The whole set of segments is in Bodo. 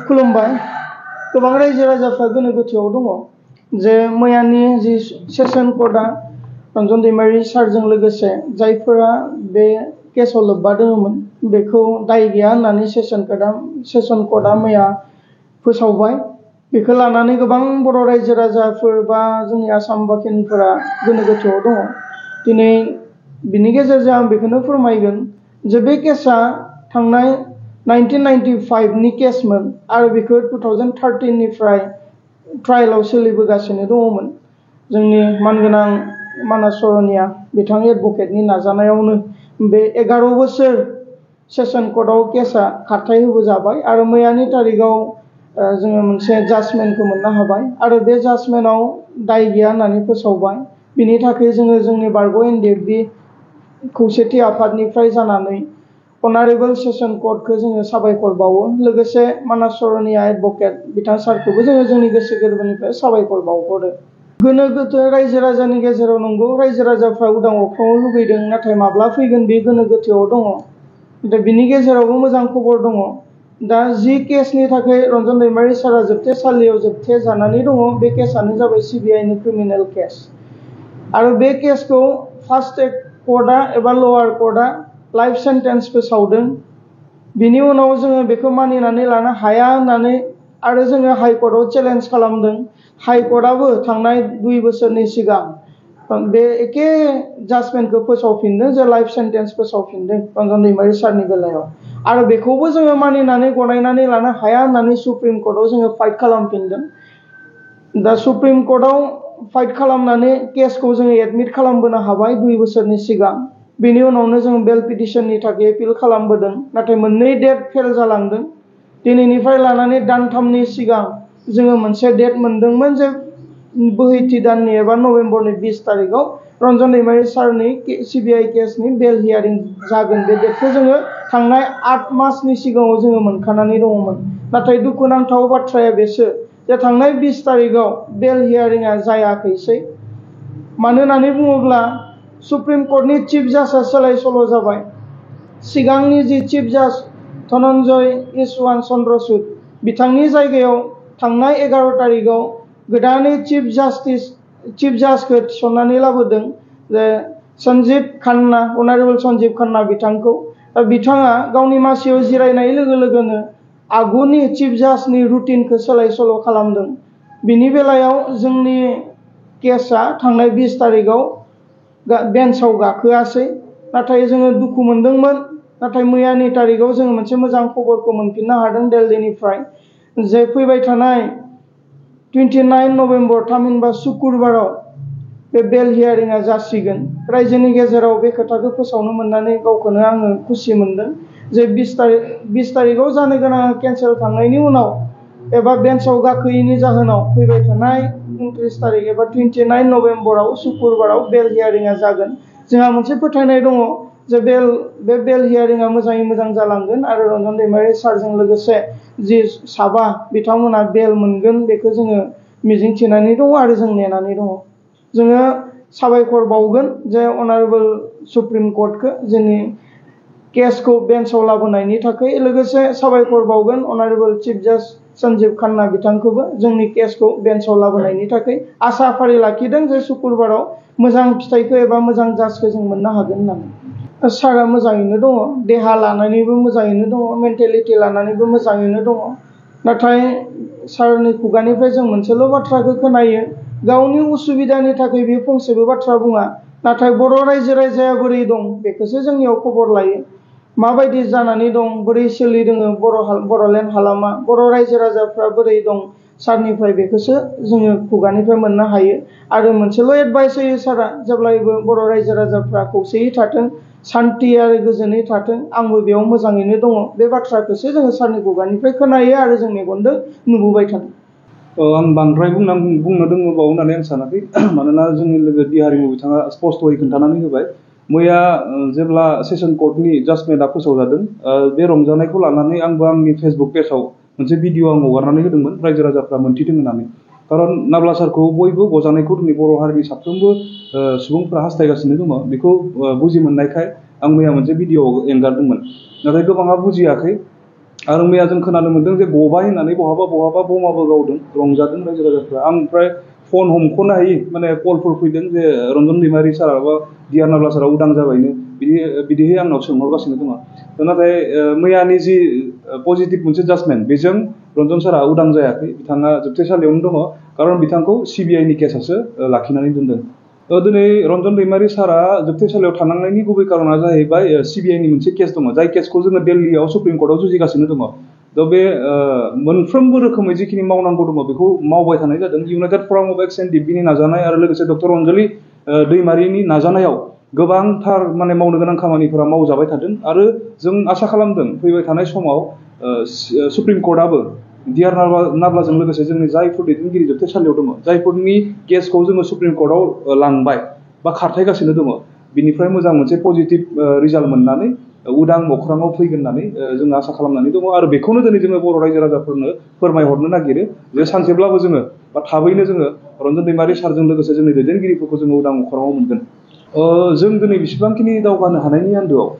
खुलुमबाय गोबां रायजो राजाफ्रा गोनो गोथोआव दङ जे मैयानि जि सेसन कर्टआ रन्जन दैमारि सारजों लोगोसे जायफोरा बे केसआव लोब्बा दङमोन बेखौ दाय गैया होननानै सेसन कर्टआ मैया फोसावबाय। बेखौ लानानै गोबां बर' रायजो राजाफोर बा जोंनि आसाम बाखिनफोरा गोनो गोथोआव दङ। दिनै बिनि गेजेरजों आं बेखौनो फोरमायगोन जे बे केसआ थांनाय 1995 नि केसमोन आरो बेखौ 2013 निफ्राय ट्रायलाव सोलिबोगासिनो दङमोन। जोंनि मानगोनां मानास सर'निया बिथां एडभकेटनि नाजानायावनो बे 11 बोसोर सेसन कर्टआव केसआ खारथाय होबोजाबाय आरो मैयानि तारिखआव जोङो मोनसे जाजमेन्टखौ मोननो हाबाय आरो बे जाजमेन्टआव दाय गैया होननानै फोसावबाय। बिनि थाखाय जोङो जोंनि बारग' एनडिएफबि खौसेथि आफादनिफ्राय जानानै अनारेबल सेसन कर्टखौ जोङो साबायखर बावो। लोगोसे मानास सर'निया एडभकेट बिथां सारखौबो जोङो जोंनि गोसो गोरबोनिफ्राय साबायखर बावहरो। गोनो गोथो रायजो राजानि गेजेराव नंगौ रायजो राजाफ्रा उदां अख्राङाव लुगैदों, नाथाय माब्ला फैगोन बे गोनो गोथोआव दङ। दा बिनि गेजेरावबो मोजां खबर दङ। दा जि केसनि थाखाय रन्जन दैमारि सारा जोबथेसालियाव जोबथे जानानै दङ बे केसआनो जाबाय सिबिआइनि क्रिमिनेल केस आरो बे केसखौ फार्स्ट ट्रेक कर्टआ एबा लवार कर्टआ लाइफ सेन्टेन्स फोसावदों। बिनि उनाव जोङो बेखौ मानिनानै लानो हाया होननानै आरो जोङो हाइकर्टआव चेलेन्ज खालामदों। हाइकर्टआबो थांनाय 2 बोसोरनि सिगां बे एखे जाजमेन्टखौ फोसावफिनदों जे लाइफ सेन्टेन्स फोसावफिनदों रन्जन दैमारि सारनि बेलायाव आरो बेखौबो जोङो मानिनानै गनायनानै लानो हाया होननानै सुप्रिम कर्टआव जोङो फाइट खालामफिनदों। दा सुप्रिम कर्टआव फाइट खालामनानै केसखौ जोङो एडमिट खालामबोनो हाबाय 2 बोसोरनि सिगां। बेनि उनावनो जों बेल पिटिशननि थाखाय एपिल खालामबोदों, नाथाय मोननै डेट फेल जालांदों। दिनैनिफ्राय लानानै दानथामनि सिगां जोङो मोनसे डेट मोनदोंमोन जे बोहैथि दाननि एबा नभेम्बरनि 20 तारिखआव रन्जन दैमारि सारनि सिबिआइ केसनि बेल हियारिं जागोन। बे डेटखौ जोङो थांनाय 8 मासनि सिगाङाव जोङो मोनखानानै दङमोन। नाथाय दुखुनांथाव बाथ्राया बेसो जे थांनाय 20 तारिखआव बेल हियारिंआ जायाखैसै। मानो होननानै बुङोब्ला सुप्रिम कर्टनि चिफ जाजआ सोलाय सोल' जाबाय। सिगांनि जि चिफ जाज धनन्जय यशवन्त चन्द्रचूड़ बिथांनि जायगायाव थांनाय 11 तारिखआव गोदानै चिफ जाजखौ थिसननानै लाबोदों जे सन्जीव खान्ना, अनारेबल सन्जीव खान्ना बिथांखौ। दा बिथाङा गावनि मासियाव जिरायनाय लोगो लोगोनो आगुनि चिफ जाजनि रुटिनखौ सोलाय सोल' खालामदों। बिनि बेलायाव जोंनि केसआ थांनाय 20 तारिखआव बेन्चआव गाखोआसै, नाथाय जोङो दुखु मोनदोंमोन। नाथाय मैयानि तारिखआव जोङो मोनसे मोजां खबरखौ मोनफिननो हादों दिल्लीनिफ्राय जे फैबाय थानाय 29 नभेम्बर थामहिनबा सुक्रुबाराव बे बेल हियारिंआ जासिगोन। रायजोनि गेजेराव बे खोथाखौ फोसावनो मोननानै गावखौनो आङो खुसि मोनदों जे 20 तारिखआव जानो गोनां केन्सेल थांनायनि उनाव एबा बेन्चआव गाखोयैनि जाहोनाव फैबाय थानाय 29 तारिख एबा 29 नभेम्बराव सुक्रुबाराव बेल हियारिंआ जागोन। जोंहा मोनसे फोथायनाय दङ जे बे बेल हियारिंआ मोजाङै मोजां जालांगोन आरो रन्जन दैमारि सारजों लोगोसे जि साबा बिथांमोना बेल मोनगोन बेखौ जोङो मिजिंथिनानै दङ आरो जों नेनानै दङ। जोङो साबायखर बावगोन जे अनारेबल सुप्रिम कर्टखौ जोंनि केसखौ बेन्चआव लाबोनायनि थाखाय। लोगोसे साबायखर बावगोन अनारेबल चिफ जाज सन्जीव खान्ना बिथांखौबो जोंनि केसखौ बेन्चआव लाबोनायनि थाखाय। आसा फारि लाखिदों जे सुक्रुबाराव मोजां फिथाइखौ एबा मोजां जाजखौ जों मोननो हागोन होननानै। सारा मोजाङैनो दङ, देहा लानानैबो मोजाङैनो दङ, मेन्टेलिटि लानानैबो मोजाङैनो दङ। नाथाय सारनि खुगानिफ्राय जों मोनसेल' बाथ्राखौ खोनायो, गावनि उसुबिदानि थाखाय बे फंसेबो बाथ्रा बुङा, नाथाय बर' रायजो राजाया बोरै दं बेखौसो जोंनियाव खबर लायो। माबायदि जानानै दं, बोरै सोलिदों बर'लेण्ड हालामा, बर' रायजो राजाफ्रा बोरै दं सारनिफ्राय बेखौसो जोङो खुगानिफ्राय मोननो हायो। आरो मोनसेल' एडभाइस होयो सारा, जेब्लायबो बर' रायजो राजाफ्रा खौसेयै थाथों, सान्थि आरो गोजोनै थाथों, आंबो बेयाव मोजाङैनो दङ। बे बाथ्राखौसो जोङो सारनि खुगानिफ्राय खोनायो आरो जों मेगनजों नुबोबाय थादों। आं बांद्राय बुंनो दङबावो होननानै आं सानाखै, मानोना जोंनि लोगो दि हारिमु बिथाङा स्पष्टयै खोन्थानानै होबाय। मैया जेब्ला सेसन कर्टनि जाजमेन्टआ फोसावजादों, बे रंजानायखौ लानानै आंबो आंनि फेसबुक पेजाव मोनसे भिडिअ आं हगारनानै होदोंमोन रायजो राजाफ्रा मोन्थिथों होननानै। खारन नाब्ला सारखौ बयबो गजानायखौ दिनै बर' हारिनि साफ्रोमबो सुबुंफ्रा हास्थायगासिनो दङ। बेखौ बुजि मोननायखाय आं मैया मोनसे भिडिअ एंगारदोंमोन। नाथाय गोबाङा बुजियाखै। आरो मैया जों खोनानो मोन्दों जे गबाय होननानै बहाबा बहाबा बमाबो गावदों रंजादों रायजो राजाफ्रा आं ओमफ्राय फन हमख'नो हायि माने कलफोर फैदों जे रन्जन दैमारि सारा बा डिआर नाब्ला सारा उदां जाबायनो बिदिहै आंनाव सोंहरगासिनो दङ नाथाय मैयानि जि पजिटिभ मोनसे जाजमेन्ट बेजों रन्जन सारा उदां जायाखै बिथाङा जोबथेसालियावनो दङ खारन बिथांखौ सिबिआइनि केसासो लाखिनानै दोनदों दिनै रन्जन दैमारि सारा जोबथेसालियाव थानांनायनि गुबै कारना जाहैबाय सिबिआइनि मोनसे केस दङ जाय केसखौ जोङो दिल्लीयाव सुप्रिम कर्टआव जुजिगासिनो दङ थ' बे मोनफ्रोमबो रोखोमै जिखिनि मावनांगौ दङ बेखौ मावबाय थानाय जादों इउनाइटेड फराम अफ एक्स एन्ड डिबिनि नाजानाय आरो लोगोसे डक्टर अनजलि दैमारिनि नाजानायाव गोबांथार माने मावनो गोनां खामानिफोरा मावजाबाय थादों आरो जों आसा खालामदों फैबाय थानाय समाव सुप्रिम कर्टआबो डिआर नाब्लाजों लोगोसे जोंनि जायफोर दैदेनगिरि जोबथेसालियाव दङ जायफोरनि केसखौ जोङो सुप्रिम कर्टआव लांबाय बा खारथायगासिनो दङ बिनिफ्राय मोजां मोनसे पजिटिभ रिजाल्ट मोननानै उदां अख्राङाव फैगोन होननानै जोङो आसा खालामनानै दङ आरो बेखौनो दिनै जोङो बर' रायजो राजाफोरनो फोरमायहरनो नागिरो जे सानसेब्लाबो जोङो बा थाबैनो जोङो रन्जन दैमारि सारजों लोगोसे जोंनि दैदेनगिरिफोरखौ जोङो उदां अख्राङाव मोनगोन जों दिनै बेसेबांखिनि दावगानो हानायनि आन्दोआव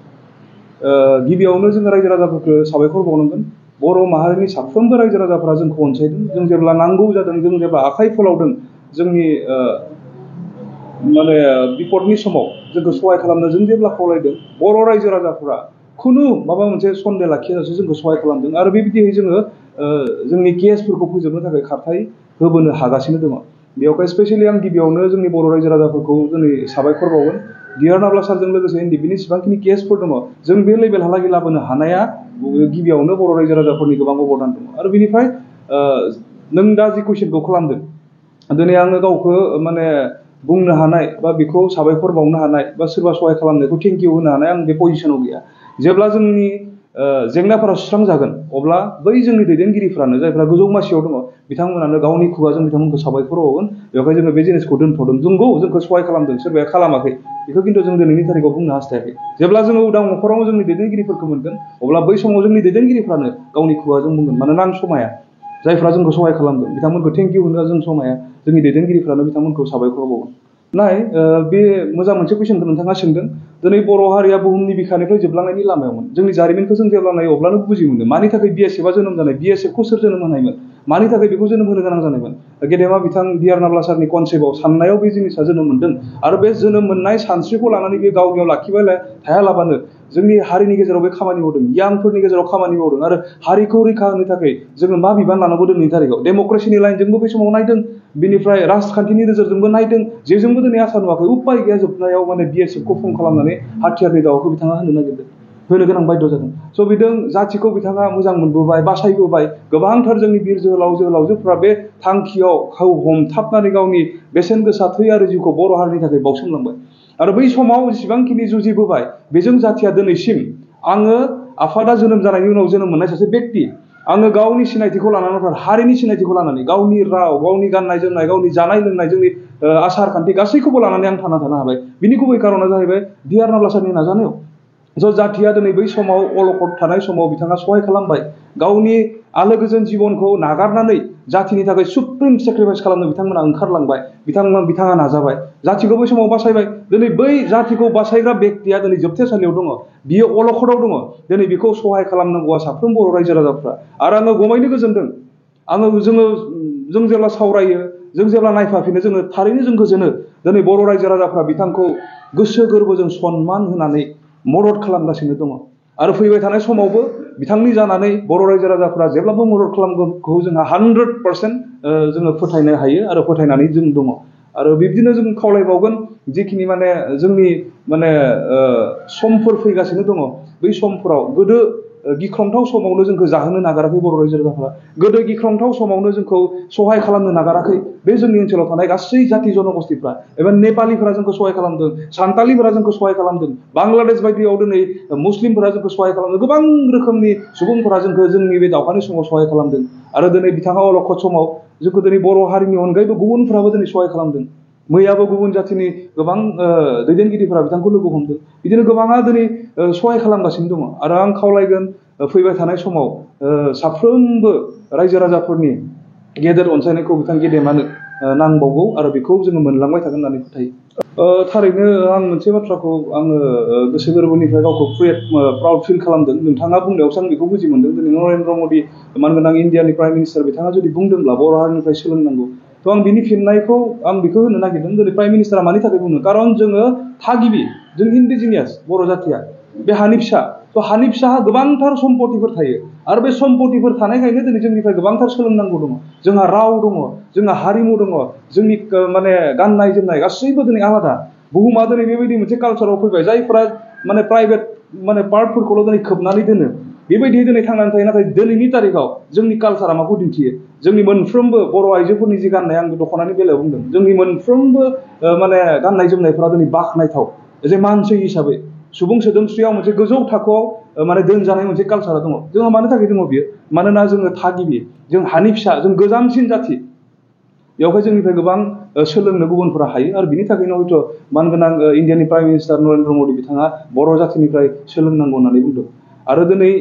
गिबियावनो जोङो रायजो राजाफोरखौ साबायखर बावनांगोन बर' माहारिनि साफ्रोमबो रायजो राजाफोरा जोंखौ अनसायदों जों जेब्ला नांगौ जादों जों जेब्ला आखाइ फोलावदों जोंनि माने बिपदनि समाव जोंखौ सहाय खालामनो जों जेब्ला खावलायदों बर' रायजो राजाफोरा खुनु माबा मोनसे सन्देह लाखियाजासे जोंखौ सहाय खालामदों आरो बेबायदियै जोङो जोंनि केसफोरखौ फोजोबनो थाखाय खारथाय होबोनो हागासिनो दङ बेवहाय स्पेसियेलि आं गिबियावनो जोंनि बर' रायजो राजाफोरखौ दिनै साबायखर बावगोन डिआर नाब्ला सारजों लोगोसे एनडिबिनि जेसेबांखिनि केसफोर दङ जों बे लेभेलहालागै लाबोनो हानाया गिबियावनो बर' रायजो राजाफोरनि गोबां अबदान दङ आरो बेनिफ्राय नों दा जि कुइसनखौ खालामदों दिनै आङो गावखौ माने बुंनो हानाय बा बेखौ साबायखर बावनो हानाय बा सोरबा सहाय खालामनायखौ थेंक इउ होनो हानाय आं बे पजिसनाव गैया जेब्ला जोंनि जेंनाफोरा सुस्रांजागोन अब्ला बै जोंनि दैदेनगिरिफ्रानो जायफ्रा गोजौ मासियाव दङ बिथांमोनानो गावनि खुगाजों बिथांमोनखौ साबायखर बावगोन बेवहाय जोङो बे जिनिसखौ दोनथ'दों जोंगौ जोंखौ सहाय खालामदों सोरबाया खालामाखै बेखौ खिन्थु जों दिनैनि थारिखआव बुंनो हास्थायाखै जेब्ला जोङो उदां न'खराव जोंनि दैदेनगिरिफोरखौ मोनगोन अब्ला बै समाव जोंनि दैदेनगिरिफ्रानो गावनि खुगाजों बुंगोन मानोना आं समाया जायफ्रा जोंखौ सहाय खालामदों बिथांमोनखौ थेंक इउ होनो जों समाया जोंनि दैदेनगिरिफ्रानो बिथांमोनखौ साबायखर बावगोन नाय बे मोजां मोनसे कुइसनखौ नोंथाङा सोंदों दिनै बर' हारिया बुहुमनि बिखानिफ्राय जोबलांनायनि लामायावमोन जोंनि जारिमिनखौ जों जेब्ला नायो अब्लानो बुजि मोनो मानि थाखाय बिएसएफआ जोनोम जानाय बिएसएफखौ सोर जोनोम होनायमोन मानि थाखाय बेखौ जोनोम होनो गोनां जानायमोन गेदेमा बिथां डिआर नाब्ला सारनि कनसेप्टआव साननायाव बे जिनिसा जोनोम मोन्दों आरो बे जोनोम मोननाय सानस्रिखौ लानानै बे गावनियाव लाखिबाय थायालाबानो जोंनि हारिनि गेजेराव बे खामानि मावदों यांफोरनि गेजेराव खामानि मावदों आरो हारिखौ रैखा होनो थाखाय जोङो मा बिबान लानांगौ दिनैनि थारिखआव डेम'क्रेसिनि लाइनजोंबो बै समाव नायदों बिनिफ्राय राजखान्थिनि नोजोरजोंबो नायदों जेजोंबो दिनै आसा नुवाखै उपाय गैया जोबनायाव माने बिएसएफखौ फर्म खालामनानै हाथियारनि दावहाखौ बिथाङा होनो नागिरदों होनो गोनां बायद' जादों स' बिदों जाथिखौ बिथाङा मोजां मोनबोबाय बासायबोबाय गोबांथार जोंनि बिर जोहोलावजोफ्रा बे थांखियाव हमथाबनानै गावनि बेसेन गोसा थै आरो जिउखौ बर' हारिनि थाखाय बावसोमलांबाय आरो बै समाव जेसेबांखिनि जुजिबोबाय बेजों जाथिया दिनैसिम आङो आफादा जोनोम जानायनि उनाव जोनोम मोननाय सासे बेक्ति आङो गावनि सिनायथिखौ लानानै हारिनि सिनायथिखौ लानानै गावनि राव गावनि गाननाय जोमनाय गावनि जानाय लोंनाय जोंनि आसार खान्थि गासैखौबो लानानै आं थांना थानो हाबाय बिनि गुबै कारना जाहैबाय डिआर नाब्ला सारनि नाजानायाव ज' जाथिया दिनै बै समाव अलखद थानाय समाव बिथाङा सहाय खालामबाय गावनि आलो गोजोन जिबनखौ नागारनानै जाथिनि थाखाय सुप्रिम सेक्रिफाइस खालामनो बिथांमोना ओंखारलांबाय बिथाङा नाजाबाय जाथिखौ बै समाव बासायबाय दिनै बै जाथिखौ बासायग्रा बेक्तिया दिनै जोबथेसालियाव दङ बियो अलखदाव दङ दिनै बेखौ सहाय खालामनांगौआ साफ्रोम बर' रायजो राजाफ्रा आरो आङो गमायनो गोजोनदों जों जेब्ला सावरायो जों जेब्ला नायफाफिनो जोङो थारैनो जों गोजोनो दिनै बर' रायजो राजाफ्रा बिथांखौ गोसो गोरबोजों सनमान होनानै मदद खालामगासिनो दङ आरो फैबाय थानाय समावबो बिथांनि जानानै बर' रायजो राजाफ्रा जेब्लाबो मदद खालामगोनखौ जोंहा 100% जोङो फोथायनो हायो आरो फोथायनानै जों दङ आरो बिब्दिनो जों खावलायबावगोन जिखिनि माने जोंनि माने समफोर फैगासिनो दङ बै समफोराव गोदो गिख्रंथाव समावनो जोंखौ जाहोनो नागाराखै बर' रायजो राजाफ्रा गोदो गिख्रंथाव समावनो जोंखौ सहाय खालामनो नागाराखै बे जोंनि ओनसोलाव थानाय गासै जाथि जनगोष्ठीफ्रा एबा नेपालिफोरा जोंखौ सहाय खालामदों सान्तालिफोरा जोंखौ सहाय खालामदों बांलादेश बायदियाव दिनै मुस्लिमफोरा जोंखौ सहाय खालामदों गोबां रोखोमनि सुबुंफोरा जोंखौ जोंनि बे दावहानि समाव सहाय खालामदों आरो दिनै बिथाङा अलखद समाव जोंखौ दिनै बर' हारिनि अनगायैबो गुबुनफ्राबो दिनै सहाय खालामदों मैयाबो गुबुन जाथिनि गोबां दैदेनगिरिफोरा बिथांखौ लोगो हमदों बिदिनो गोबाङा दिनै सहाय खालामगासिनो दङ आरो आं खावलायगोन फैबाय थानाय समाव साफ्रोमबो रायजो राजाफोरनि गेदेर अनसायनायखौ बिथां गेदेमानो नांबावगौ आरो बेखौ जोङो मोनलांबाय थागोन होननानै फोथायो थारैनो आं मोनसे बाथ्राखौ आङो गोसो गोरबोनिफ्राय गावखौ प्राउड फिल खालामदों नोंथाङा बुंनायावसो आं बेखौ बुजि मोनदों दिनै नरेन्द्र मदि मानगोनां इन्डियानि प्राइम मिनिस्टार बिथाङा जुदि बुंदोंब्ला बर' हारिनिफ्राय सोलोंनांगौ थ' आं बिनि फिननायखौ आं बेखौ होनो नागिरदों दिनै प्राइम मिनिस्टारा मानि थाखाय बुङो खारन जोङो थागिबि जों इन्डिजिनियास बर' जाथिया बे हानि फिसा थ' हानि फिसाहा गोबांथार सम्पतिफोर थायो आरो बे सम्पतिफोर थानायखायनो दिनै जोंनिफ्राय गोबांथार सोलोंनांगौ दङ जोंहा राव दङ जोंहा हारिमु दङ जोंनि माने गाननाय जोमनाय गासैबो दिनै आलादा बुहुमा दिनै बेबायदि मोनसे कालचाराव फैबाय जायफोरा माने प्राइभेट माने पार्टफोरखौल' दिनै खोबनानै दोनो बेबायदि दिनै थांनानै थायो नाथाय दिनैनि तारिखाव जोंनि कालचारा माखौ दिन्थियो जोंनि मोनफ्रोमबो बर' आइजोफोरनि जि गाननाय आं दख'नानि बेलायाव बुंदों जोंनि मोनफ्रोमबो माने गाननाय जोमनायफोरा दिनै बाख्नायथाव जे मानसि हिसाबै सुबुं सोदोमस्रियाव मोनसे गोजौ थाखोआव माने दोनजानाय मोनसे कालचारा दङ जोंहा मानो थाखाय दङ बियो मानोना जोङो थागिबि जों हानि फिसा जों गोजामसिन जाथि बेवहाय जोंनिफ्राय गोबां सोलोंनो गुबुनफोरा हायो आरो बिनि थाखायनो हयथ' मानगोनां इन्डियानि प्राइम मिनिस्टार नरेन्द्र मदि बिथाङा बर' जाथिनिफ्राय सोलोंनांगौ होननानै बुंदों आरो दिनै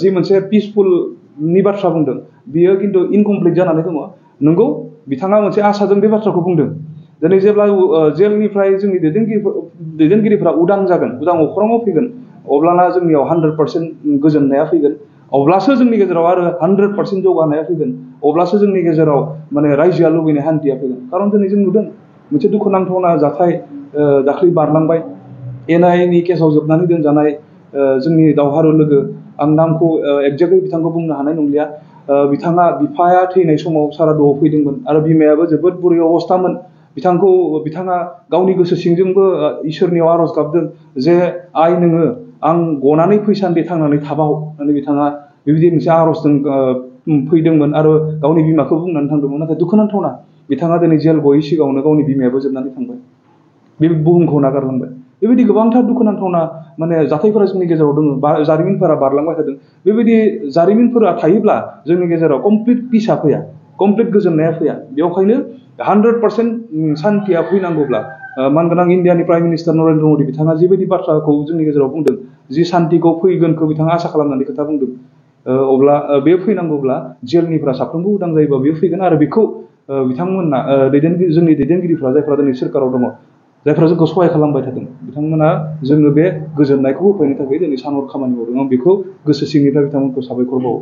जि मोनसे पिसफुलनि बाथ्रा बुंदों बियो खिन्थु इनकमप्लिट जानानै दङ नंगौ बिथाङा मोनसे आसाजों बे बाथ्राखौ बुंदों दिनै जेब्ला जेलनिफ्राय जोंनि दैदेनगिरिफोरा उदां जागोन उदां अख्राङाव फैगोन अब्लाना जोंनियाव 100% गोजोननाया फैगोन अब्लासो जोंनि गेजेराव आरो 100% जौगानाया फैगोन अब्लासो जोंनि गेजेराव माने रायजोआ लुबैनाय हान्थिया फैगोन खारन दिनै जों नुदों मोनसे दुखुनांथावना जाथाय दाख्लै बारलांबाय एनआइएनि केसाव जोबनानै दोनजानाय जोंनि दावहारु लोगो आं नामखौ एक्जेक्टलि बिथांखौ बुंनो हानाय नंलिया बिथाङा बिफाया थैनाय समाव सारादुआव फैदोंमोन आरो बिमायाबो जोबोद बुरै अबस्थामोन बिथाङा गावनि गोसो सिंजोंबो इसोरनियाव आरज गाबदों जे आइ नोङो आं गनानै फैसान्दि थांनानै थाबाव होननानै बिथाङा बेबायदि मोनसे आरजजों फैदोंमोन आरो गावनि बिमाखौ बुंनानै थांदोंमोन नाथाय दुखुनांथावना बिथाङा दिनै जेल गयै सिगाङावनो गावनि बिमायाबो जोबनानै थांबाय बे बुहुमखौ नागारलांबाय बेबायदि गोबांथार दुखुनांथावना माने जाथायफोरा जोंनि गेजेराव दङ जारिमिनफोरा बारलांबाय थादों बेबायदि जारिमिनफोरा थायोब्ला जोंनि गेजेराव कमप्लिट पिसआ फैया कमप्लिट गोजोननाया फैया बेवहायनो 100% सान्थिया फैनांगौब्ला मानगोनां इन्डियानि प्राइम मिनिस्टार नरेन्द्र मदि बिथाङा जिबायदि बाथ्राखौ जोंनि गेजेराव बुंदों जि सान्थिखौ फैगोनखौ बिथाङा आसा खालामनानै खोथा बुंदों अब्ला बे फैनांगौब्ला जेलनिफ्रा साफ्रोमबो उदां जायोबा बेयो फैगोन आरो बेखौ बिथांमोना जोंनि दैदेनगिरिफ्रा जायफ्रा दिनै सोरखाराव दङ जायफ्रा जोंखौ सहाय खालामबाय थादों बिथांमोना जोंनो बे गोजोननायखौ होफैनो थाखाय दिनै सानहर खामानि मावदों आं बेखौ गोसो सिंनिफ्राय बिथांमोनखौ साबायखर बावो